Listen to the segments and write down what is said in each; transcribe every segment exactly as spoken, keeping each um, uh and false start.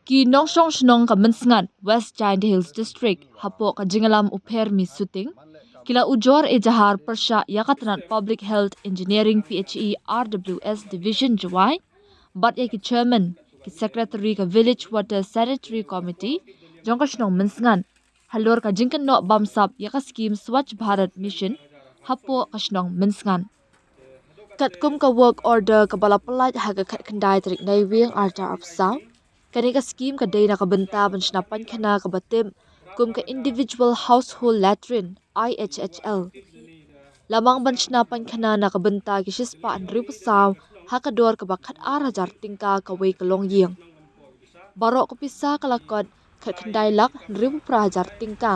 Ki nongshong shnong ka Mynsngat, West Jaintia Hills District, hapoh ka jingïalam u Phermi Suting, ki la ujor ejahar pyrshah ïa ka tnat Public Health Engineering, P H E R W S Division, Jowai, bad ïa ki chairman, ki secretary ka Village Water Sanitary Committee jong ka shnong Mynsngat, halor ka jingkynnoh bamsap ïa ka skim Swachh Bharat Mission hapoh ka shnong Mynsngat. Katkum ka work order kaba la pyllait ha ka khatkhyndai tarik Naiwieng arhajar arphew saw, kane ka skim ka dei na ka bynta ban shna painkhana kaba tip kum ka Individual Household Latrine, I H H L. La mang ban shna painkhana na ka bynta ki shispah hynriewphew saw ha ka dor kaba khatar hajar tyngka kawei ka longïing. Baroh ka pisa ka la kot khatkhyndai lak hynriewphew phra hajar tyngka,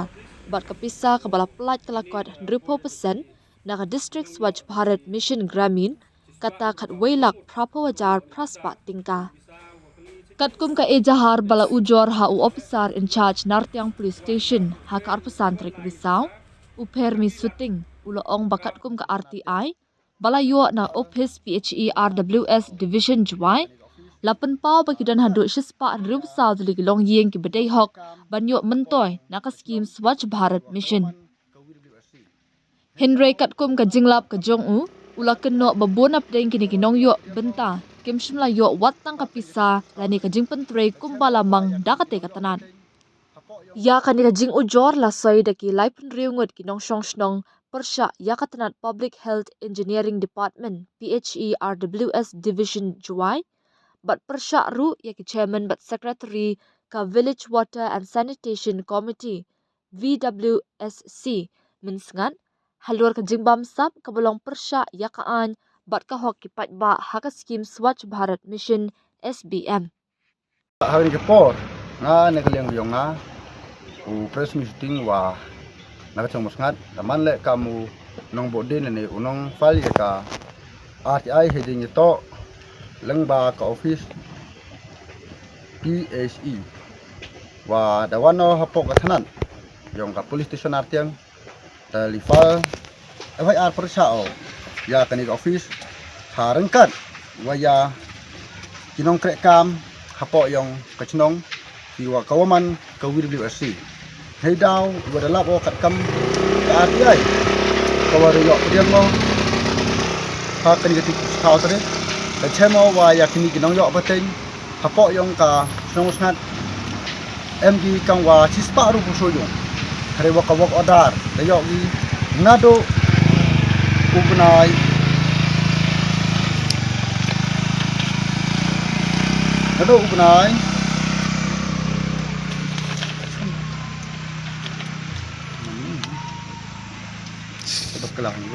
bad ka pisa kaba la pyllait ka la kot hynriewphew percent na ka District Swachh Bharat Mission Gramin, kata khatwei lak phraphew hajar phra spah tyngka. Katkum ka ejahar ba la ujor ha u officer in charge Nartiang Police Station ha ka arphew san tarik Risaw, u Phermi Suting, u la ong ba katkum ka R T I ba la ïoh na office P H E R W S Division Jowai, la pynpaw ba ki don haduh shispah hynriewphew saw tylli ki longïing kiba dei hok ban ïoh myntoi na ka skim Swachh Bharat Mission. Hynrei katkum ka jinglap ka jong u, u la kynnoh ba bun napdeng kine ki nongïoh bynta kim shym la ïoh wat tang ka pisa lane ka jingpyntrei kumba la mang da katei ka tnat. Ïa kane ka jingujor la soi da ki laiphew hynriew ngut ki nongshong shnong pyrshah ïa ka tnat Public Health Engineering Department, P H E R W S Division Jowai, bad pyrshah ruh ïa ki chairman bad secretary ka Village Water and Sanitation Committee, V W S C, Mynsngat, halor ka jingbamsap kaba long pyrshah ïa ka aiñ bad ka hok ki paidbah ha ka skim Swachh Bharat Mission, S B M. Ha kane ka por, nga na ka liang ka jong nga, u Phermi Suting, wa na ka shnong Mynsngat, da man leh kam u nongbud dien ne u nongfile ïa ka R T I ha jingïatoh lyngba ka office P H E. Wa da wan noh hapoh ka tnat jong ka police station Nartiang, da la file F I R pyrshah ïa kane ka office ha ryngkat wa ïa ki nongtrei kam hapoh jong ka shnong, ki wa ka wa man ka V W S C. Hei daw wa da lap o katkam ka R T I ka wa da ïoh pdiang o ha kane ka ti ka thaw tare, ka chem o wa ïa kine ki nongïoh pateng hapoh jong ka shnong Mynsngat em ki kam wa shispah ruh phu shu jong. Hynrei wa ka work order da ïoh ki naduh u bnai, naduh u bnai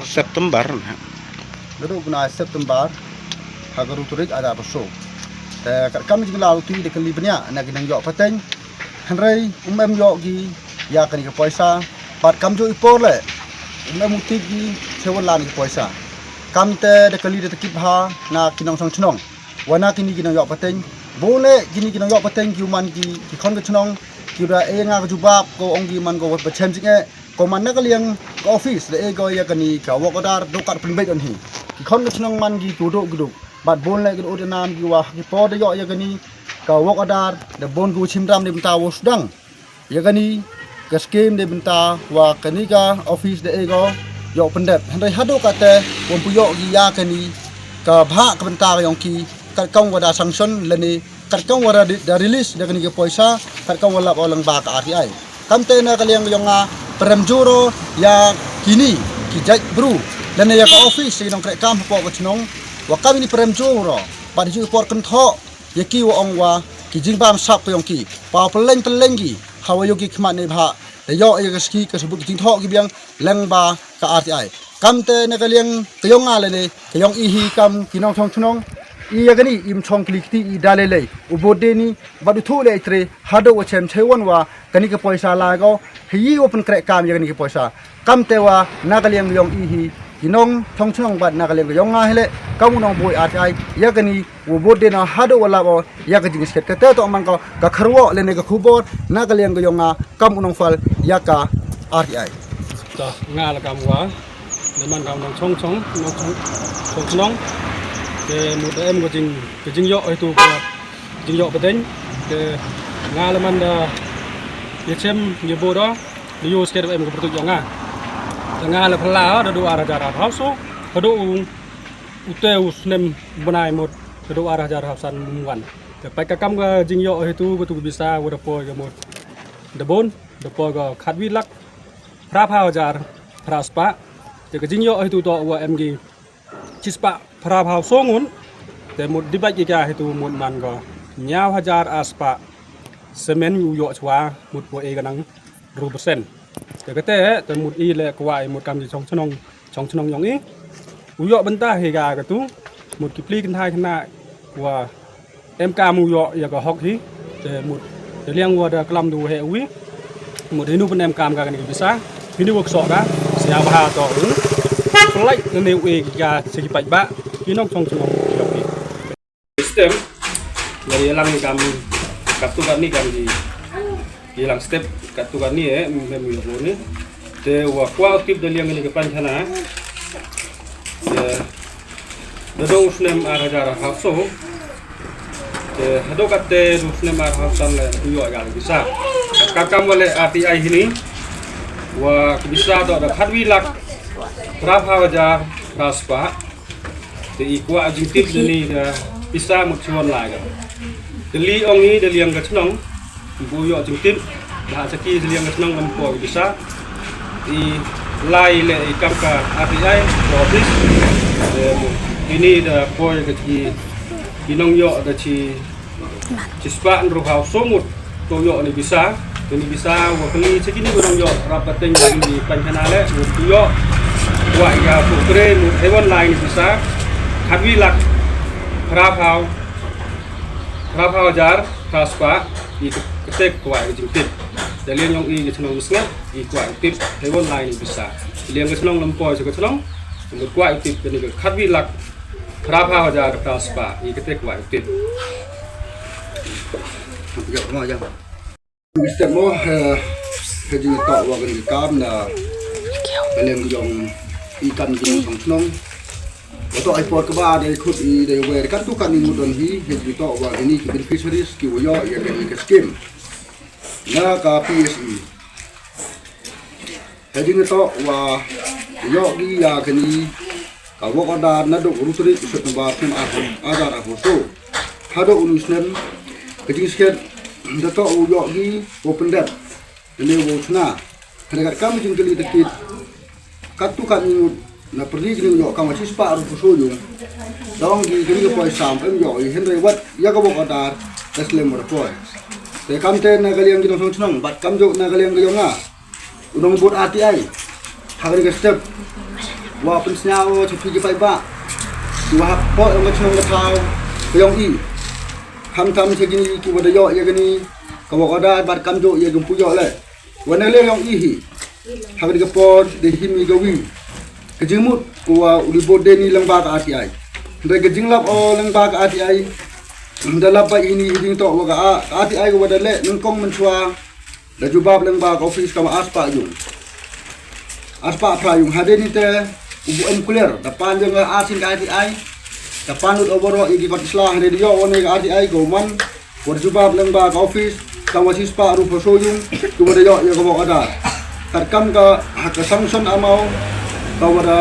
September. Naduh u bnai September ha ka ruh tarik ada paso. Te katkam jinglaw ti da kali bniah na ki nongïoh pateng, hynrei um em ïoh ki ïa kane ka poisa. Bad kam ju i por leh um em u tip ki chewan lan ki poisa. Kam te da kali da takip ha na ki nongshong shnong wa na kini ki nongïoh pateng. Bun leh kini ki nongïoh pateng ki u man ki, ki khon ka shnong, ki da e nga ka jubab ko ong ki man ko ba chem jingeh. Ko man na ka liang ka office da e ko ïa kani ka work order do kat pynbeit on hi. Ki khon ka shnong man ki tu duk ki duk. Bad bun leh ki duk nam ki wa ki por da ïoh ïa kani ka work order da bun ki wa chim ram da bynta wa sdang ïa kani ka skim da bynta wa kani ka office da e ko ïoh pyndep. Hynrei haduh kate wa pu ïoh ki ïa kani ka bha ka bynta ka ïong ki katkam wa da sanction lane katkam wa da, da release da kani ka poisa, katkam wa lap o lang ba ka R T I. Kamte na ka liang yong nga pyrem jur o ïa kini ki jait bru lane ïa ka office ïa ki nongtrei kam hapoh ka chnong. Wa kam ini pyrem jur o bad ju i por kynthoh ïa ki wa ong wa ki jingbam sap ka yong ki pa pylleng pylleng ki ha wa ïoh ki khmat ne bha da ïoh ïa ka ski ka sabut ki jingthoh ki biang lang ba ka R T I. Kamte na ka liang ka yong nga lane ka yong i hi kam ki nongshong chnong, i ïa kani im chong kli kti i da lei lei u bud de ni bad u thu lei tre haduh wa chem chei wan wa kani ka poisa la ko hi wa pynkreh kam ïa kani ka poisa. Kamte wa na ka liang ka yong i hi ki nongshong chnong bad na ka liang ka yong nga hi leh kam u nongbud R T I ïa kani u bud de na haduh wa lap o ïa ka jingskhet. Kate to man ko ka kharwoh lane ka khubor na ka liang ka yong nga kam u nongfal ïa ka R T I. Ta nga la kam wa da man kam nongshong chnong, nongshong chnong. Te mut da em ko jing, ka jingïoh itu ka jingïoh pateng. Te nga la man da ïa chem ïa bud da ïoh skhem em ka pyrtuit ïong nga. Te nga la phylla da du ar hajar arphew saw haduh u u te u snem bnai mut da du ar hajar arphew san mung wan. Te pat ka kam ka jingïoh hitu ka tu ka bisa wa da poi ka mut da bun da poi ka khatwi lak phraphew hajar phra spah. Te ka jingïoh hitu to wa em ki chispah phraphew saw ngut. Te mut dibat ki ka hitu mut man ka hynñiew hajar ar spah semen u ïoh chwa mut wa e ka nang ru persen. Te kate te mut i le kwah i mut kam ki chong chnong chong chnong ïong i u ïoh bynta hi ka ka tu mut ki pli kynthai khynnah wa em kam u ïoh ïa ka hok hi. Te mut da liang wa da klam du he wi mut hinu pyn em kam ka kani ka bisa hinu wa kso ka sia ba ha to u. Pynlait na ne wi ka se ki pait ba ki nong chong chong ïoh hi. Stem la ïa lang ni kam kat tu kat ni kam di ïa lang step kat tu kat ni eh mem ïoh ni. Te wa kwah u tip da liang ni ka pan chana. Te da dong u snem ar hajar arphew saw. Te haduh kate du snem arphew san le u ïoh ïa ka bisa. Ka kam wa le R T I hini wa ka bisa to da khatwi lak phraphew hajar phra spah. Te i kwah jingtip da ni ka bisa mut chon lai ka. Te li ong i da liang ka chnong. Ibu ïoh jingtip da ha saki da liang ka chnong ngam poi bisa. I lai le i kam ka R T I ka office. Te ini da poi ka chi i nong ïoh da chi chispah hynriewphew saw ngut to ïoh ni bisa. Te ni bisa wa kali chi kini ko nong ïoh rap pateng ni pan kana le ngut to ïoh. Wa ya ko kre ngut hewon lai ni bisa. Khatwi lak phraphew phraphew hajar phra spah. I kate kwah i jingtip da liang ïong i ka chnong Musngat i kwah i tip hewon lai ni bisa. Liang ka chnong ngam poi sa ka chnong. Ngut kwah i tip ka ni ka khatwi lak phraphew hajar phra spah i kate kwah i tip. Ïa mo ïa. Step mo he he jingïatoh wa kani ka kam na ka liang ka ïong i kam ki nong chnong. Wa toh i por kaba da i khut i da i wer kat tu kat ni mut don hi he jingïatoh wa kani ki beneficiaries ki wa ïoh ïa kani ka scheme na ka P S E. He jingïatoh wa ïoh ki ïa kani ka work order naduh u tarik u September snem ar hajar arphew saw haduh u snem ka jingskhem da toh u ïoh ki u pyndep ne u chna. Kane kat kam jingkylli takit kat tu kat ni ngut na pyrdi kini u ïoh kam wa chispah arphew saw yung. Dong ki kini ka poi sam em ïoh i hynrei wat ïa ka work order da slem wa da poi. Te kam te na ka liang ki nong chnong bad kam jok na ka liang ka ïong nga u nong bud R T I. Ha kani ka step wa pynsngew cha phi ki paidbah ki wa hap poi ong ka chnong ka thaw ka ïong i. Khamtam cha kini ki wa da ïoh ïa kani ka work order bad kam jok ïa ka pu ïoh le wa na le ïong i hi. Ha kani ka por da him i ka wi ka jingmut ko wa u li bud de ni lyngba ka R T I. Hynrei ka jinglap o lyngba ka R T I da lap ba ini i jingtoh wa ka R T I ko wa da le nyngkong mynchwa. Da jubab lyngba ka office kam ar spah yung. Ar spah phra yung hadien ni te u bu em kuler da pan jong ka arsien ka R T I. Da pan lut overall i ki kot isla hadien ïoh wan ka R T I ko man. Wa da jubab lyngba ka office kam wa chispah arphew saw yung ki wa da ïoh ïa ka work order. Kat kam ka ha ka sanction amount ka wa da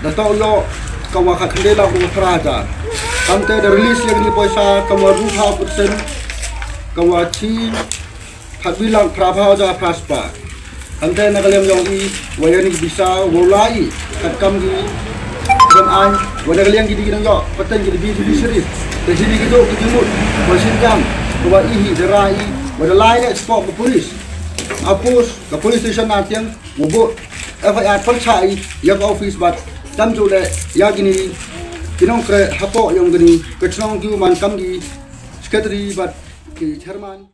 da toh ïoh ka wa khat khyndai lak phra hajar. Kam te da release ïa kini poisa kam wa arphew percent ka wa chi khatwi lak phraphew hajar phra spah. Hangte na ka liang jong i wa ïa ni ki bisa wa u la i kat kam ki jong ai wa na ka liang ki di ki nang ïoh pateng ki di bi di sri. Te hi ni ki dok ki jingmut wa shin kam wa i hi da ra i wa da lai le spok ka polis. Apus ka police station na tiang wa bu F I R pyrchah i ïa ka office bad tam ju le ïa ki ni ki nongkre hapoh ïong ki ni ka chnong ki u man kam ki secretary bad ki chairman.